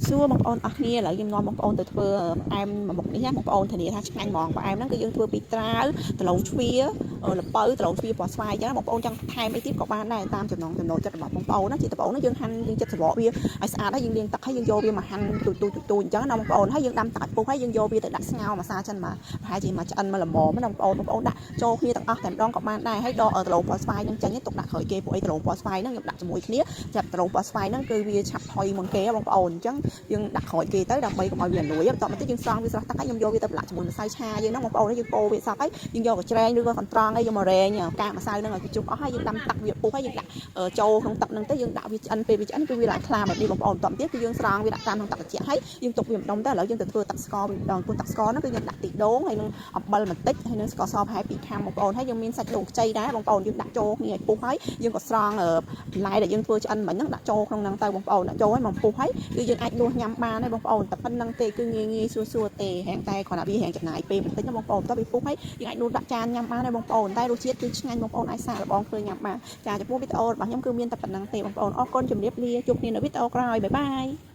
សួរបងប្អូនអស់គ្នាឥឡូវខ្ញុំនាំបងប្អូនទៅធ្វើផ្អែមមួយមុខនេះណាបងប្អូនធានាថាឆ្ងាញ់ហ្មងផ្អែមហ្នឹងគឺយើងធ្វើពីត្រាវដលងជ្វាល្ពៅដលងជ្វាពណ៌ស្វាយអញ្ចឹងបងប្អូនចង់ថែមអីទៀតក៏បានដែរតាមចំណងចំណូលចិត្តរបស់បងប្អូនណាជាដំបូងហ្នឹងយើងហាន់យើងចិត្តសបកវាឲ្យស្អាតហើយយើងលាងទឹកហើយយើងយកវាមកហាន់ទូទូទូទូអញ្ចឹងណាបងប្អូនហើយយើងដាំទឹកឲ្យពុះហើយយើងយកវាទៅដាក់ស្ងោរម្សៅចិនមកប្រហែលជាមួយឆ្អិនមកល្មមណាបងប្អូនបងប្អូនដាក់ចូលគ្នាទាំងអស់តែម្ដងក៏បានដែរហើយដកដលងពណ៌ស្វាយហ្នឹងចេញទុកដាក់ក្រោយគេពួកអីដលងពណ៌ស្វាយហ្នឹងខ្ញុំដាក់ជាមួយគ្នាចាប់ដលងពណ៌ស្វាយហ្នឹងគឺវាឆាប់ផុយមុនគេបងប្អូនអញ្ចឹង យើងដាក់ក្រោយគេទៅដើម្បីកុំឲ្យវាលួយបន្ទាប់មកទៀតយើងស្រង់វាស្រស់ទឹកហើយខ្ញុំយកវាទៅប្រឡាក់ជាមួយម្សៅឆាយើងហ្នឹងបងប្អូនយើងកូរវាសព្វហើយយើងយកកញ្ច្រែងឬក៏កន្ត្រងអីយកមករែងកាកម្សៅហ្នឹងឲ្យវាជ្រុះអស់ហើយយើងដាំទឹកវាពុះហើយយើងដាក់ចូលក្នុងទឹកហ្នឹងទៅយើងដាក់វាឆ្អិនពេលវាឆ្អិនគឺវាឡើងខ្លាបែបនេះបងប្អូនបន្ទាប់ទៀតគឺយើងស្រង់វាដាក់តាមក្នុងទឹកត្រជាក់ហើយយើងទុកវាម្ដុំទៅឥឡូវយើងទៅធ្វើទឹកស្ករវិញម្ដងព្រោះទឹកស្ករហ្នឹងគឺយើងដាក់ទីដូងហើយនឹងអំបិលបន្តិចហើយនឹងស្ករសប្រហែល2ខាំបងប្អូនហើយយើងមានសាច់ដូងខ្ចីដែរបងប្អូនយើងដាក់ចូលគ្នាឲ្យពុះហើយយើងក៏ស្រង់បន្លែដែលយើងធ្វើឆ្អិនមិញហ្នឹងដាក់ចូលក្នុងហ្នឹងទៅបងប្អូនដាក់ចូលឲ្យមកពុះហើយ គឺយើងអាចដួសញ៉ាំបានហើយបងប្អូនតែប៉ុណ្្នឹងទេគឺងាយងាយស្រួលស្រួលទេហាងតែគ្រាន់តែវាហាងចំណាយពេលបន្តិចណាបងប្អូនតោះវាពុះហើយយើងអាចដួសដាក់ចានញ៉ាំបានហើយបងប្អូនតែរសជាតិគឺឆ្ងាញ់បងប្អូនអាចសាកល្បងធ្វើញ៉ាំបានចាចំពោះវីដេអូរបស់ខ្ញុំគឺមានតែប៉ុណ្្នឹងទេបងប្អូនអរគុណជម្រាបលាជួបគ្នានៅវីដេអូក្រោយ bye bye.